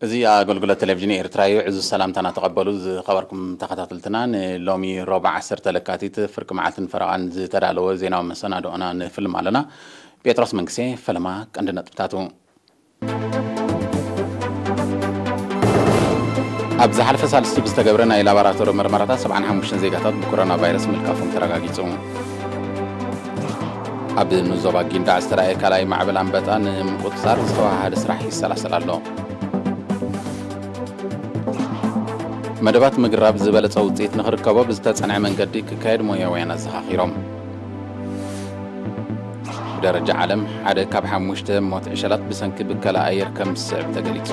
እዚ ኣገልግሎት ቴሌቪዥን ኤርትራ እዩ። ዕዙዝ ሰላምታና ተቐበሉ። ዝኸበርኩም ተኸታተልትና፣ ንሎሚ ሮባ ዓሰርተ ለካቲት ፍርቂ መዓልትን ፈረቓን ዝተዳለወ ዜናዊ መሰናድኦና ንፍልም ኣለና። ጴጥሮስ መንግስቴ፣ ፈለማ ቀንዲ ነጥብታቱ። ኣብ ዝሓለፈ ሳልስቲ ብዝተገብረ ናይ ላቦራቶሪ መርመራታት ሰብዓን ሓሙሽተን ዜጋታት ብኮሮና ቫይረስ ምልካፎም ተረጋጊጹ። ኣብ ንዞባ ጊንዳዕ ዝተራእየ ካልኣይ ማዕበል ኣንበጣ ንምቁጽጻር ዝተወሃሃደ ስራሕ ይሰላሰል ኣሎ። መደባት ምግራብ ዝበለጸ ውጽኢት ንኽርከቦ ብዝተጸንዐ መንገዲ ክካየድ ሞያውያን ኣዘኻኺሮም። ብደረጃ ዓለም ሓደ ካብ ሓሙሽተ ሞት ዕሸላት ብሰንኪ ብከላ ኣየር ከም ዝስዕብ ተገሊጹ።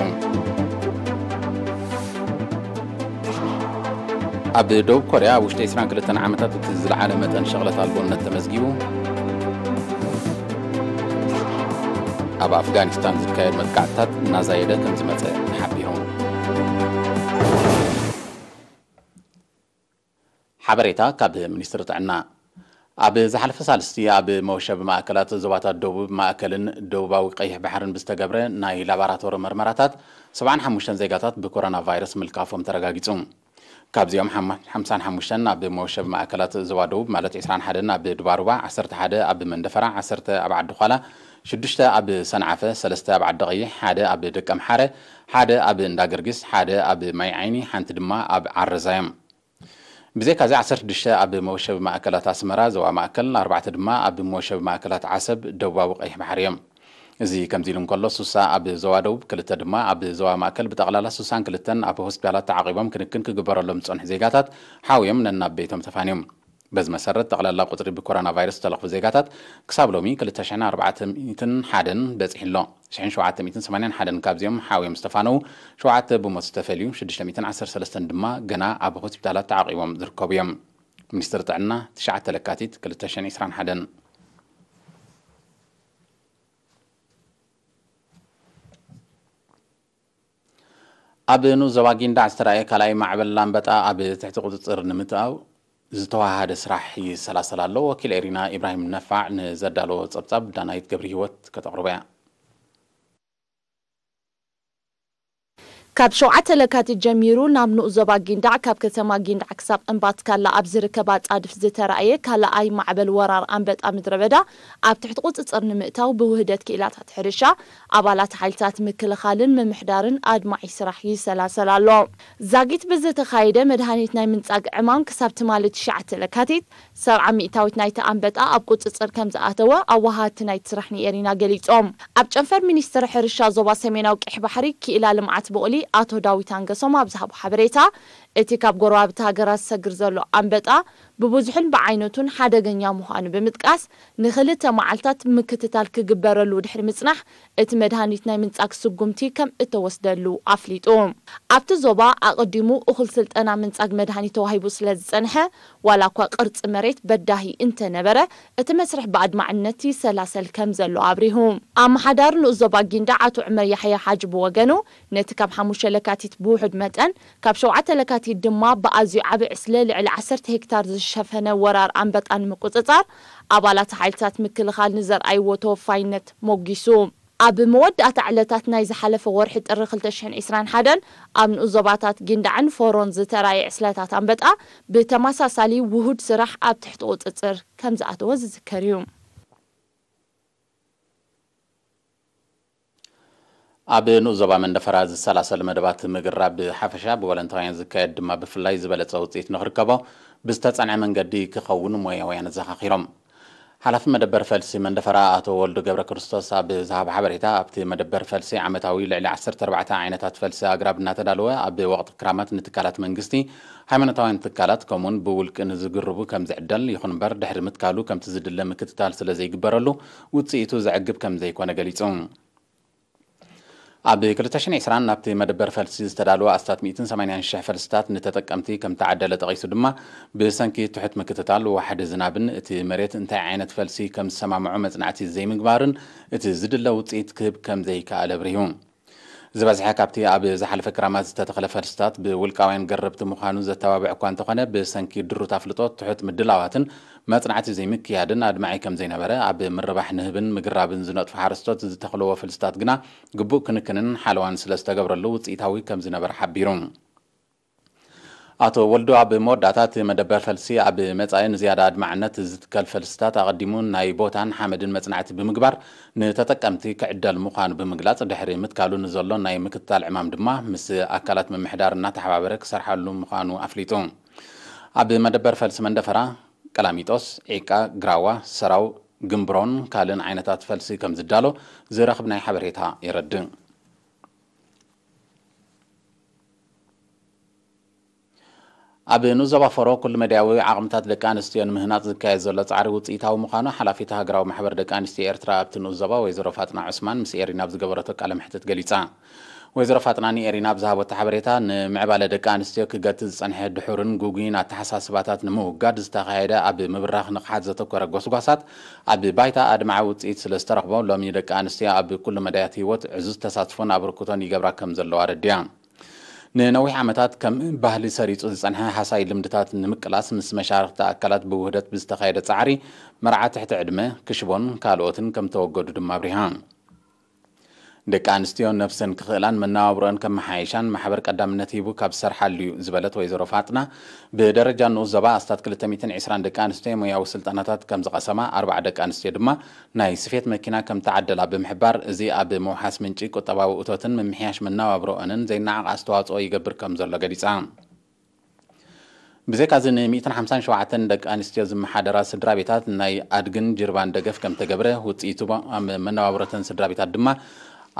ኣብ ደቡብ ኮርያ ኣብ ውሽጢ ዕስራን ክልተን ዓመታት እቲ ዝለዓለ መጠን ሸቕለት ኣልቦነት ተመዝጊቡ። ኣብ ኣፍጋኒስታን ዝካየድ መጥቃዕትታት እናዛየደ ከም ዝመጸ ተሓቢሩ። ሓበሬታ ካብ ሚኒስትሪ ጥዕና። ኣብ ዝሓለፈ ሳልስቲ ኣብ መወሸቢ ማእከላት ዞባታት ደቡብ ማእከልን ደቡባዊ ቀይሕ ባሕርን ብዝተገብረ ናይ ላባራቶሪ መርመራታት ሰብዓን ሓሙሽተን ዜጋታት ብኮሮና ቫይረስ ምልካፎም ተረጋጊጹ። ካብዚኦም ሓማ-፣ ሓምሳን ሓሙሽተን ኣብ መወሸቢ ማእከላት ዞባ ደቡብ ማለት ዕስራን ሓደን ኣብ ድባሩባ፣ ዓሰርተ ሓደ ኣብ መንደፈራ፣ ዓሰርተ ኣብ ዓዲ ዃላ፣ ሽዱሽተ ኣብ ሰንዓፈ፣ ሰለስተ ኣብ ዓዲ ቀይሕ፣ ሓደ ኣብ ደቀምሓረ፣ ሓደ ኣብ እንዳ ገርጊስ፣ ሓደ ኣብ ማይ ዓይኒ፣ ሓንቲ ድማ ኣብ ዓረዛ እዮም። ብዘይካዚ ዓሰርተ ሽዱሽተ ኣብ መወሸቢ ማእከላት ኣስመራ፣ ዞባ ማእከል፣ ኣርባዕተ ድማ ኣብ መወሸቢ ማእከላት ዓሰብ፣ ደቡባዊ ቀይሕ ባሕሪ እዮም። እዚ ከምዚ ኢሉ እንከሎ፣ ሱሳ ኣብ ዞባ ደቡብ፣ ክልተ ድማ ኣብ ዞባ ማእከል፣ ብጠቕላላ ሱሳን ክልተን ኣብ ሆስፒታላት ተዓቒቦም ክንክን ክግበረሎም ዝጸንሑ ዜጋታት ሓውዮም ነናብ ቤቶም ተፋንዮም። በዚ መሰረት፣ ጠቕላላ ቁጽሪ ብኮሮና ቫይረስ ዝተለኽፉ ዜጋታት ክሳብ ሎሚ ክልተ ሽሕን ኣርባዕተ ሚእትን ሓደን በጺሑ ኣሎ። ሽሕን ሸውዓተ ሚእትን ሰማንያን ሓደን ካብዚኦም ሓውዮም ዝተፋነዉ፣ ሸውዓተ ብሞት ዝተፈልዩ፣ ሽዱሽተ ሚእትን ዓሰርተ ሰለስተን ድማ ገና ኣብ ሆስፒታላት ተዓቒቦም ዝርከቡ እዮም። ሚኒስትሪ ጥዕና፣ ትሽዓተ ለካቲት ክልተ ሽሕን ዕስራን ሓደን። ኣብ ንኡስ ዞባ ጊንዳዕ ዝተራእየ ካልኣይ ማዕበል ኣንበጣ ኣብ ትሕቲ ቁጽጽር ንምእታው ዝተዋሃደ ስራሕ ይሰላሰል ኣሎ። ወኪል ኤሪና ኢብራሂም ነፋዕ ንዘዳለዎ ጸብጻብ ዳናይት ገብረ ህይወት ከተቕርቦ እያ። ካብ ሸውዓተ ለካቲት ጀሚሩ ናብ ንኡስ ዞባ ጊንዳዕ፣ ካብ ከተማ ጊንዳዕ ክሳብ እምባትካላ ኣብ ዝርከብ ኣጻድፍ ዝተራእየ ካልኣይ ማዕበል ወራር ኣንበጣ ምድረ በዳ ኣብ ትሕቲ ቁጽጽር ንምእታው ብውህደት ክኢላታት ሕርሻ፣ ኣባላት ሓይልታት ምክልኻልን ምምሕዳርን ኣድማዒ ስራሕ ይሰላሰል ኣሎ። ዛጊት ብዝተኻየደ መድሃኒት ናይ ምንጻግ ዕማም ክሳብ ትማሊ ትሽዓተ ለካቲት ሰብዓ ሚእታዊት ናይቲ ኣንበጣ ኣብ ቁጽጽር ከም ዝኣተወ ኣወሃድቲ ናይቲ ስራሕ ንኤሪና ገሊጾም። ኣብ ጨንፈር ሚኒስትሪ ሕርሻ ዞባ ሰሜናዊ ቀይሕ ባሕሪ ክኢላ ልምዓት ብቑሊ ኣቶ ዳዊት ኣንገሶም ኣብ ዝሃቦ ሓበሬታ፣ እቲ ካብ ጎረባብቲ ሃገራት ዝሰግር ዘሎ ኣንበጣ ብብዙሕን ብዓይነቱን ሓደገኛ ምዃኑ ብምጥቃስ፣ ንኽልተ መዓልታት ምክትታል ክግበረሉ ድሕሪ ምጽናሕ፣ እቲ መድሃኒት ናይ ምንጻግ ስጉምቲ ከም እተወስደሉ ኣፍሊጡ። ኣብቲ ዞባ ኣቐዲሙ እኹል ስልጠና ምንጻግ መድሃኒት ተዋሂቡ ስለ ዝጸንሐ፣ ዋላ እኳ ቅርጺ መሬት በዳሂ እንተነበረ፣ እቲ መስርሕ ብኣድማዕነት ይሰላሰል ከም ዘሎ ኣብሪሁ። ኣመሓዳሪ ንኡስ ዞባ ጊንዳዕ ኣቶ ዑመር ያሕያ ሓጂ ብወገኑ፣ ነቲ ካብ ሓሙሽተ ለካቲት ብውሑድ መጠን፣ ካብ ሸውዓተ ለካቲት ድማ ብኣዝዩ ዓቢ ዕስለ ልዕሊ ዓሰርተ ሄክታር ዝሸፈነ ወራር ኣንበጣ ንምቁጽጻር፣ ኣባላት ሓይልታት ምክልኻል ንዘርኣይዎ ተወፋይነት ሞጊሱ። ኣብ መወዳእታ ዕለታት ናይ ዝሓለፈ ወርሒ ጥሪ ክልተ ሽሕን ዕስራን ሓደን ኣብ ንኡስ ዞባታት ጊንዳዕን ፎሮን ዝተራእየ ዕስለታት ኣንበጣ ብተመሳሳሊ ውሁድ ስራሕ ኣብ ትሕቲ ቁጽጽር ከም ዝኣተወ ዝዝከር እዩ። ኣብ ንኡስ ዞባ መንደፈራ ዝሰላሰል መደባት ምግራብ ብሓፈሻ ብወለንታውያን ዝካየድ ድማ ብፍላይ ዝበለጸ ውጽኢት ንኽርከቦ ብዝተጸንዐ መንገዲ ክኸውን ሞያውያን ኣዘኻኺሮም። ሓላፊ መደበር ፈልሲ መንደፈራ ኣቶ ወልዱ ገብረ ክርስቶስ ኣብ ዝሃቦ ሓበሬታ፣ ኣብቲ መደበር ፈልሲ ዓመታዊ ልዕሊ ዓሰርተ ኣርባዕተ ዓይነታት ፈልሲ ኣግራብ እናተዳለወ ኣብ ወቕቲ ክራማት ንትካላት መንግስቲ፣ ሃይማኖታውያን ትካላት ከምኡውን ብውልቂ ንዝግርቡ ከም ዝዕደል፣ ይኹን እምበር ድሕሪ ምትካሉ ከምቲ ዝድለ ምክትታል ስለ ዘይግበረሉ ውጽኢቱ ዘዕግብ ከም ዘይኮነ ገሊጹ። ኣብ ክልተ ሽሕን ዕስራን ናብቲ መደበር ፈልሲ ዝተዳለወ ኣስታት ሚእትን ሰማንያን ሽሕ ፈልስታት ንተጠቀምቲ ከም ተዓደለ ጠቒሱ ድማ፣ ብሰንኪ ትሑት ምክትታል ዋሕዲ ዝናብን እቲ መሬት እንታይ ዓይነት ፈልሲ ከም ዝሰማምዖ መጽናዕቲ ዘይምግባርን እቲ ዝድለ ውጽኢት ክህብ ከም ዘይከኣለ ኣብሪሁ። ዝበዝሐ ካብቲ ኣብ ዝሓለፈ ክራማት ዝተተኽለ ፈልስታት ብውልቃውያን ገረብቲ ምዃኑ ዘተባብዕ እኳ እንተኾነ፣ ብሰንኪ ድሩት ኣፍልጦ፣ ትሑት ምድላዋትን መጽናዕቲ ዘይምክያድን ኣድማዒ ከም ዘይነበረ፣ ኣብ ምርባሕ ንህብን ምግራብን ዝነጥፉ ሓረስቶት ዝተኽልዎ ፈልስታት ግና ግቡእ ክንክንን ሓለዋን ስለ ዝተገብረሉ ውጽኢታዊ ከም ዝነበረ ሓቢሩ። ኣቶ ወልዱ ኣብ መወዳእታ እቲ መደበር ፈልሲ ኣብ መጻኢ ንዝያዳ ኣድማዕነት ዝትከል ፈልስታት ኣቐዲሙ ናይ ቦታን ሓመድን መጽናዕቲ ብምግባር ንተጠቀምቲ ክዕደል ምዃኑ ብምግላጽ፣ ድሕሪ ምትካሉ ንዘሎ ናይ ምክትታል ዕማም ድማ ምስ ኣካላት ምምሕዳር እናተሓባበረ ክሰርሓሉ ምዃኑ ኣፍሊጡ። ኣብ መደበር ፈልሲ መንደፈራ፣ ቀላሚጦስ፣ ዒቃ፣ ግራዋ፣ ሰራው፣ ግንብሮን ካልእን ዓይነታት ፈልሲ ከም ዝዳሎ ዝረኽብናይ ሓበሬታ የረድእ። ኣብ ንኡስ ዞባ ፈሮ ኩሉ መዳያዊ ዓቕምታት ደቂ ኣንስትዮ ንምህናጽ ዝካየድ ዘሎ ጻዕሪ ውጽኢታዊ ምዃኑ ሓላፊት ሃገራዊ ማሕበር ደቂ ኣንስትዮ ኤርትራ ኣብቲ ንኡስ ዞባ ወይዘሮ ፋጥና ዑስማን ምስ ኤሪና ኣብ ዝገበረቶ ቃለ መሕትት ገሊጻ። ወይዘሮ ፋጥና ንኤሪና ኣብ ዝሃበቶ ሓበሬታ፣ ንምዕባለ ደቂ ኣንስትዮ ክገቲ ዝጸንሐ ድሑርን ግጉይን ኣተሓሳስባታት ንምውጋድ ዝተኻየደ ኣብ ምብራኽ ንቕሓት ዘተኮረ ጎስጓሳት ኣብ ባይታ ኣድማዒ ውጽኢት ስለ ዝተረኽቦ፣ ሎሚ ደቂ ኣንስትዮ ኣብ ኩሉ መዳያት ህይወት ዕዙዝ ተሳትፎን ኣበርክቶን ይገብራ ከም ዘለዋ ኣረዲኣ። ንነዊሕ ዓመታት ከም ባህሊ ሰሪጹ ዝጸንሐ ሃሳይ ልምድታት ንምቅላስ ምስ መሻርኽቲ ኣካላት ብውህደት ብዝተኻየደ ጻዕሪ፣ መርዓ ትሕቲ ዕድመ፣ ክሽቦን ካልኦትን ከም ተወገዱ ድማ ኣብሪሃ። ደቂ ኣንስትዮ ነብሰን ክኽእላን መነባብሮአን ከመሓየሻን ማሕበር ቀዳምነት ሂቡ ካብ ዝሰርሓሉ እዩ ዝበለት ወይዘሮ ፋጥና፣ ብደረጃ ንኡስ ዞባ ኣስታት ክልተ ሚእትን ዕስራን ደቂ ኣንስትዮ ሞያዊ ስልጠናታት ከም ዝቐሰማ፣ ኣርባዓ ደቂ ኣንስትዮ ድማ ናይ ስፌት መኪና ከም ተዓደላ ብምሕባር፣ እዚ ኣብ ምውሓስ ምንጪ ቁጠባዊ እቶትን ምምሕያሽ መነባብሮአንን ዘይነዓቕ ኣስተዋጽኦ ይገብር ከም ዘሎ ገሊጻ። ብዘይካዚ ን ሚእትን ሓምሳን ሸውዓተን ደቂ ኣንስትዮ ዝመሓደራ ስድራ ቤታት ናይ ኣድግን ጅርባን ደገፍ ከም ተገብረ፣ ውጽኢቱ ኣብ መነባብሮተን ስድራ ቤታት ድማ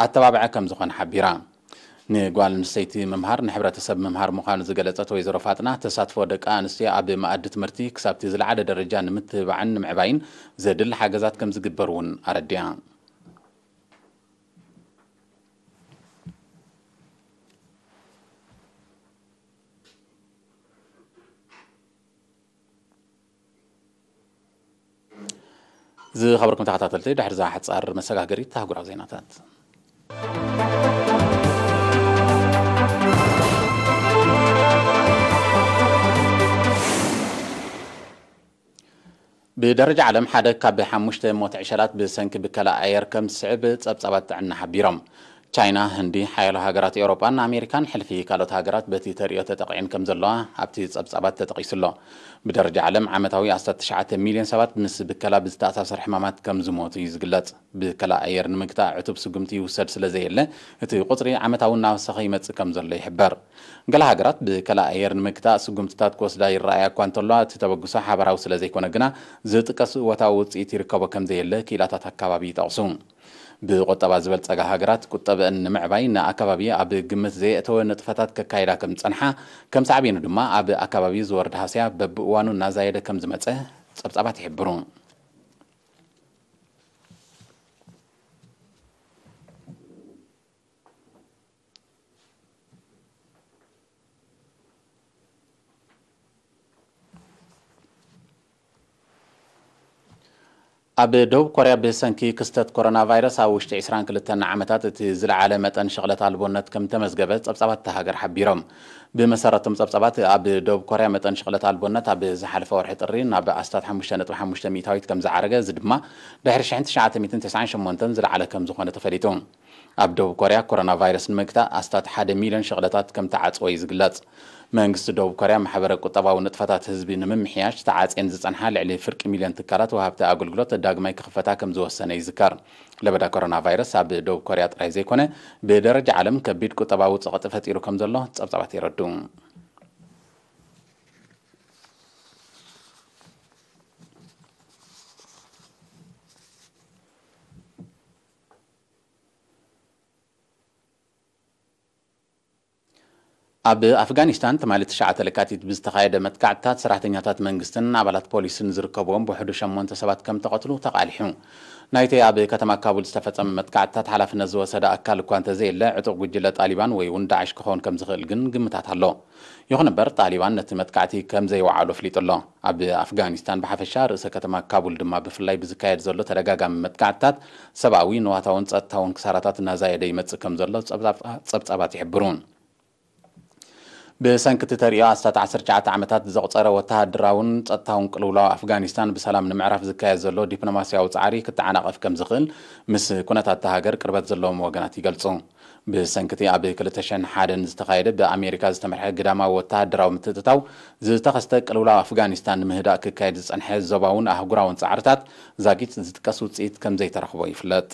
ኣተባብዐ ከም ዝኾነ ሓቢራ። ንጓል ኣንስተይቲ ምምሃር ንሕብረተሰብ ምምሃር ምዃኑ ዝገለጸት ወይዘሮ ፋጥና፣ ተሳትፎ ደቂ ኣንስትዮ ኣብ መኣዲ ትምህርቲ ክሳብቲ ዝለዓለ ደረጃ ንምትብባዕን ንምዕባይን ዘድሊ ሓገዛት ከም ዝግበር እውን ኣረዲኣ። ዝኸበርኩም ተኸታተልቲ፣ ድሕሪ እዛ ሓጻር መሰጋገሪት ኣህጉራዊ ዜናታት። ብደረጃ ዓለም ሓደ ካብ ሓሙሽተ ሞት ዕሸላት ብሰንኪ ብከላ ኣየር ከም ዝስዕብ ጸብጻባት ጥዕና ሓቢሮም። ቻይና፣ ህንዲ፣ ሓያሎ ሃገራት ኤውሮጳን ኣሜሪካን ሕልፊ ካልኦት ሃገራት በቲ ተርእዮ ተጠቒዐን ከም ዘለዋ ኣብቲ ጸብጻባት ተጠቒሱ ኣሎ። ብደረጃ ዓለም ዓመታዊ ኣስታት ትሽዓተ ሚልዮን ሰባት ምስ ብከላ ብዝተኣሳሰር ሕማማት ከም ዝሞቱ እዩ ዝግለጽ። ብከላ ኣየር ንምግታእ ዕቱብ ስጉምቲ ይውሰድ ስለ ዘየለ፣ እቲ ቁጽሪ ዓመታዊ እናወሰኸ ይመጽእ ከም ዘሎ ይሕበር። ገለ ሃገራት ብከላ ኣየር ንምግታእ ስጉምትታት ክወስዳ ይረኣያ እኳ እንተለዋ፣ እቲ ተበግሶ ሓባራዊ ስለ ዘይኮነ ግና፣ ዝጥቀስ እወታዊ ውጽኢት ይርከቦ ከም ዘየለ ክኢላታት ኣካባቢ ይጠቕሱ። ብቁጠባ ዝበልጸጋ ሃገራት ቁጠበአን ንምዕባይ ንኣካባቢ ኣብ ግምት ዘየእተወ ንጥፈታት ከካይዳ ከም ዝጸንሓ፣ ከም ሳዕቤኑ ድማ ኣብ ኣካባቢ ዝወርድ ሃስያ በብእዋኑ እናዛየደ ከም ዝመጸ ጸብጻባት ይሕብሩ። ኣብ ደቡብ ኮርያ ብሰንኪ ክስተት ኮሮና ቫይረስ ኣብ ውሽጢ ዕስራን ክልተን ዓመታት እቲ ዝለዓለ መጠን ሽቕለት ኣልቦነት ከም ተመዝገበ ጸብጻባት እታ ሃገር ሓቢሮም። ብመሰረቶም ጸብጻባት፣ ኣብ ደቡብ ኮርያ መጠን ሽቕለት ኣልቦነት ኣብ ዝሓለፈ ወርሒ ጥሪ ናብ ኣስታት ሓሙሽተ ነጥቢ ሓሙሽተ ሚእታዊት ከም ዝዓረገ፣ እዚ ድማ ድሕሪ ሽሕን ትሽዓተ ሚእትን ተስዓን ሸሞንተን ዝለዓለ ከም ዝኾነ ተፈሊጡ። ኣብ ደቡብ ኮርያ ኮሮና ቫይረስ ንምግታእ ኣስታት ሓደ ሚልዮን ሽቕለታት ከም ተዓጽወ እዩ ዝግለጽ። መንግስቲ ደቡብ ኮርያ ማሕበረ ቁጠባዊ ንጥፈታት ህዝቢ ንምምሕያሽ ተዓጽየን ዝጸንሓ ልዕሊ ፍርቂ ሚልዮን ትካላት ወሃብቲ ኣገልግሎት ዳግማይ ክኽፈታ ከም ዝወሰነ ይዝከር። ለበዳ ኮሮና ቫይረስ ኣብ ደቡብ ኮርያ ጥራይ ዘይኮነ፣ ብደረጃ ዓለም ከቢድ ቁጠባዊ ጸቕጢ ፈጢሩ ከም ዘሎ ጸብጻባት የረድኡ። ኣብ ኣፍጋኒስታን ትማሊ ትሽዓተ ለካቲት ብዝተኻየደ መጥቃዕትታት ሰራሕተኛታት መንግስትን ኣባላት ፖሊስን ዝርከብዎም ብውሕዱ ሸሞንተ ሰባት ከም ተቐትሉ ተቓሊሑ። ናይቲ ኣብ ከተማ ካቡል ዝተፈጸመ መጥቃዕትታት ሓላፍነት ዝወሰደ ኣካል እኳ እንተዘየለ፣ ዕጡቕ ጉጅለ ጣሊባን ወይ እውን ዳዕሽ ክኸውን ከም ዝኽእል ግን ግምታት ኣሎ። ይኹን እምበር፣ ጣሊባን ነቲ መጥቃዕቲ ከም ዘይወዓሎ ኣፍሊጡ ኣሎ። ኣብ ኣፍጋኒስታን ብሓፈሻ፣ ርእሰ ከተማ ካቡል ድማ ብፍላይ ብዝካየድ ዘሎ ተደጋጋሚ መጥቃዕትታት ሰብኣዊ፣ ንዋታውን ጸጥታውን ክሳራታት እናዛየደ ይመጽእ ከም ዘሎ ጸብጻብ-፣ ጸብጻባት ይሕብሩ። ብሰንኪ እቲ ተርእዮ ኣስታት ዓሰርተ ትሽዓተ ዓመታት ዘቑጸረ ወተሃደራውን ጸጥታውን ቅልውላው ኣፍጋኒስታን ብሰላም ንምዕራፍ ዝካየድ ዘሎ ዲፕሎማስያዊ ጻዕሪ ክተዓናቐፍ ከም ዝኽእል ምስ ኩነታት እታ ሃገር ቅርበት ዘለዎም ወገናት ይገልጹ። ብሰንኪ እቲ ኣብ ክልተ ሽሕን ሓደን ዝተኻየደ ብኣሜሪካ ዝተመርሐ ግዳማዊ ወተሃደራዊ ምትእትታው ዝተኸስተ ቅልውላው ኣፍጋኒስታን ንምህዳእ ክካየድ ዝጸንሐ ዞባውን ኣህጉራውን ጻዕርታት ዛጊት ዝጥቀስ ውጽኢት ከም ዘይተረኽቦ ይፍለጥ።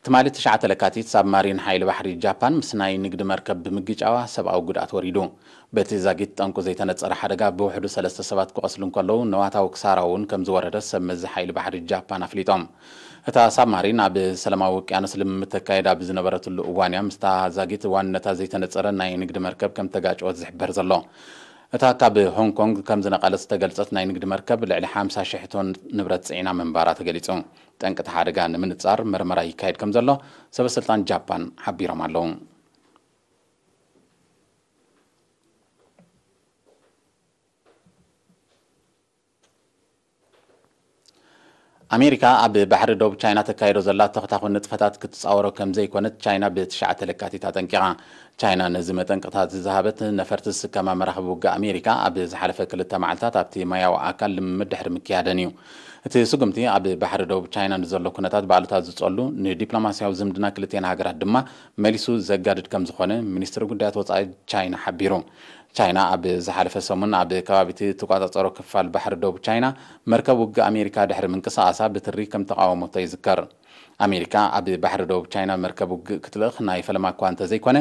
ትማሊ ትሽዓተ ለካቲት ሳብማሪን ሓይሊ ባሕሪ ጃፓን ምስ ናይ ንግዲ መርከብ ብምግጫዋ ሰብኣዊ ጉድኣት ወሪዱ። በቲ ዛጊት ጠንቁ ዘይተነጸረ ሓደጋ ብውሕዱ ሰለስተ ሰባት ክቐስሉ እንከለዉ፣ ንዋታዊ ክሳራ እውን ከም ዝወረደ ሰብ መዚ ሓይሊ ባሕሪ ጃፓን ኣፍሊጦም። እታ ሳብማሪን ኣብ ሰላማዊ ውቅያኖስ ልምምድ ተካይድ ኣብ ዝነበረትሉ እዋን እያ ምስታ ዛጊት ዋንነታ ዘይተነጸረ ናይ ንግዲ መርከብ ከም ተጋጨወት ዝሕበር ዘሎ። እታ ካብ ሆንግ ኮንግ ከም ዝነቐለት ዝተገልጸት ናይ ንግዲ መርከብ ልዕሊ ሓምሳ ሽሕ ቶን ንብረት ጽዒና ምንባራ ተገሊጹ። ጠንቂ እቲ ሓደጋ ንምንጻር መርመራ ይካየድ ከም ዘሎ ሰበ ስልጣን ጃፓን ሓቢሮም ኣለዉ። ኣሜሪካ ኣብ ባሕሪ ዶብ ቻይና ተካይዶ ዘላ ተኽታኹ ንጥፈታት ክትጻወሮ ከም ዘይኮነት ቻይና ብትሽዓተ ለካቲት ኣጠንቂቓ። ቻይና ነዚ መጠንቀቕታት ዝሃበት ነፈርቲ ዝስከማ መራኽብ ውግእ ኣሜሪካ ኣብ ዝሓለፈ ክልተ መዓልታት ኣብቲ ማያዊ ኣካል ልምምድ ድሕሪ ምክያደን እዩ። እቲ ስጉምቲ ኣብ ባሕሪ ዶብ ቻይና ንዘሎ ኩነታት ብኣሉታ ዝጸሉ፣ ንዲፕሎማስያዊ ዝምድና ክልቲኤን ሃገራት ድማ መሊሱ ዘጋድድ ከም ዝኾነ ሚኒስትሪ ጉዳያት ወጻኢ ቻይና ሓቢሩ። ቻይና ኣብ ዝሓለፈ ሰሙን ኣብ ከባቢ እቲ ትቆጻጸሮ ክፋል ባሕሪ ዶብ ቻይና መርከብ ውግእ ኣሜሪካ ድሕሪ ምንቅስቓሳ ብትሪ ከም ተቓወሞቶ ይዝከር። ኣሜሪካ ኣብ ባሕሪ ዶብ ቻይና መርከብ ውግእ ክትልእኽ ናይ ፈለማ እኳ እንተዘይኮነ፣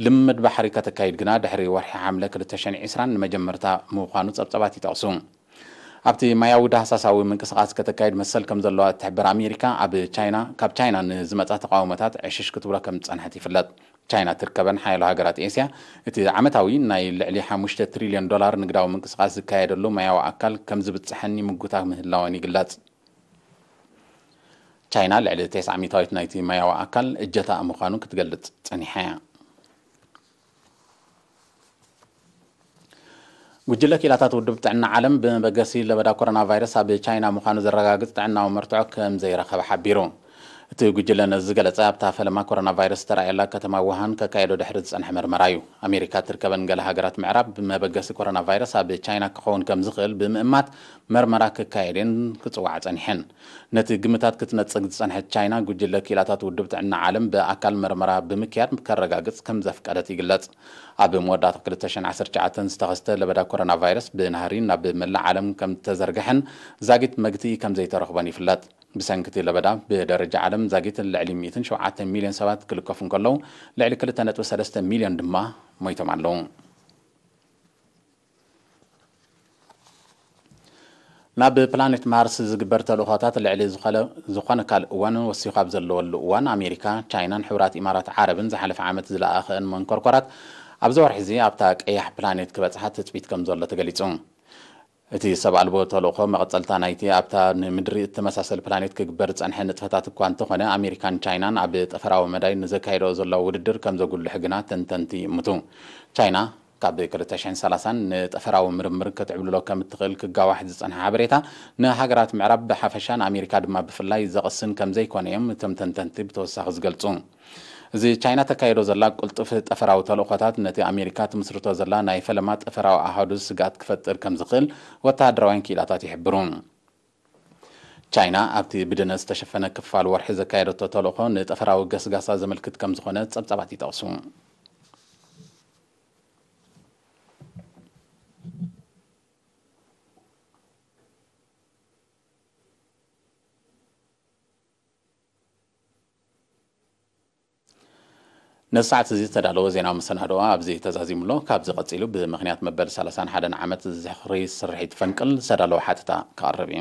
ልምምድ ባሕሪ ከተካይድ ግና ድሕሪ ወርሒ ሓምለ ክልተ ሽሕን ዕስራን ንመጀመርታ ምዃኑ ጸብጻባት ይጠቕሱ። ኣብቲ ማያዊ ዳህሳሳዊ ምንቅስቓስ ከተካይድ መሰል ከም ዘለዋ እትሕብር ኣሜሪካ፣ ኣብ ቻይና፣ ካብ ቻይና ንዝመጻ ተቓውሞታት ዕሽሽ ክትብሎ ከም ዝጸንሐት ይፍለጥ። ቻይና ትርከበን ሓያሎ ሃገራት ኤስያ፣ እቲ ዓመታዊ ናይ ልዕሊ ሓሙሽተ ትሪልዮን ዶላር ንግዳዊ ምንቅስቓስ ዝካየደሉ ማያዊ ኣካል ከም ዝብጽሐን ይምጉታ ምህላወን ይግለጽ። ቻይና ልዕሊ ተስዓ ሚእታዊት ናይቲ ማያዊ ኣካል እጀታ ምዃኑ ክትገልጽ ጸኒሓ እያ። ጉጅለ ክኢላታት ውድብ ጥዕና ዓለም ብመበገሲ ለበዳ ኮሮና ቫይረስ ኣብ ቻይና ምዃኑ ዘረጋግጽ ጥዕናዊ መርትዖ ከም ዘይረኸበ ሓቢሩ። እቲ ጉጅለ ነዚ ዝገለጸ ኣብታ ፈለማ ኮሮና ቫይረስ ዝተራእየላ ከተማ ውሃን ከካየዶ ድሕሪ ዝጸንሐ መርመራ እዩ። ኣሜሪካ ትርከበን ገለ ሃገራት ምዕራብ ብመበገሲ ኮሮና ቫይረስ ኣብ ቻይና ክኸውን ከም ዝኽእል ብምእማት መርመራ ክካየድን ክጽውዓ ጸኒሐን። ነቲ ግምታት ክትነጽግ ዝጸንሐት ቻይና፣ ጉጅለ ክኢላታት ውድብ ጥዕና ዓለም ብኣካል መርመራ ብምክያድ ከረጋግጽ ከም ዘፍቀደት ይግለጽ። ኣብ መወዳእታ ክልተ ሽሕን ዓሰርተ ትሽዓተን ዝተኸስተ ለበዳ ኮሮና ቫይረስ ብናህሪ ናብ መላእ ዓለም ከም ዝተዘርግሐን ዛጊት መግትኢ ከም ዘይተረኽቦን ይፍለጥ። ብሰንኪ እቲ ለበዳ ብደረጃ ዓለም ዛጊት ልዕሊ ሚእትን ሸውዓተን ሚልዮን ሰባት ክልከፉ እንከለዉ፣ ልዕሊ ክልተ ነጥቢ ሰለስተ ሚልዮን ድማ ሞይቶም ኣለዉ። ናብ ፕላኔት ማርስ ዝግበር ተልእኾታት ልዕሊ ዝኾነ ካልእ እዋን ወሲኹ ኣብ ዘለወሉ እዋን፣ ኣሜሪካ፣ ቻይናን ሕቡራት ኢማራት ዓረብን ዝሓለፈ ዓመት ዝለኣኸአን መንኮርኮራት ኣብዚ ወርሒ እዚ ኣብታ ቀያሕ ፕላኔት ክበጽሓ ትጽቢት ከም ዘሎ ተገሊጹ። እቲ ሰብ ኣልቦ ተልእኾ መቐጸልታ ናይቲ ኣብታ ንምድሪ እትመሳሰል ፕላኔት ክግበር ዝጸንሐ ንጥፈታት እኳ እንተኾነ፣ ኣሜሪካን ቻይናን ኣብ ጠፈራዊ መዳይ ንዘካይደኦ ዘለዋ ውድድር ከም ዘጉልሕ ግና ተንተንቲ ይእምቱ። ቻይና ካብ ክልተ ሽሕን ሰላሳን ንጠፈራዊ ምርምር ክትዕብልሎ ከም እትኽእል ክጋዋሕ ዝጸንሐ ሓበሬታ፣ ንሃገራት ምዕራብ ብሓፈሻ ንኣሜሪካ ድማ ብፍላይ ዘቕስን ከም ዘይኮነ እዮም እቶም ተንተንቲ ብተወሳኺ ዝገልጹ። እዚ ቻይና ተካይዶ ዘላ ቅልጡፍ ጠፈራዊ ተልእኾታት፣ ነቲ ኣሜሪካ ትምስርቶ ዘላ ናይ ፈለማ ጠፈራዊ ኣሃዱ ስግኣት ክፈጥር ከም ዝኽእል ወተሃደራውያን ክኢላታት ይሕብሩ። ቻይና ኣብቲ ብድነ ዝተሸፈነ ክፋል ወርሒ ዘካየደቶ ተልእኾ ንጠፈራዊ ገስጋሳ ዘመልክት ከም ዝኾነ ጸብጻባት ይጠቕሱ። ነዚ ሰዓት እዚ ዝተዳለወ ዜናዊ መሰናድኦ ኣብዚ ተዛዚሙ ኣሎ። ካብዚ ቀጺሉ ብምኽንያት መበል ሰላሳን ሓደን ዓመት ዝኽሪ ስርሒት ፈንቅል ዝተዳለወ ሓተታ ክቐርብ እዩ።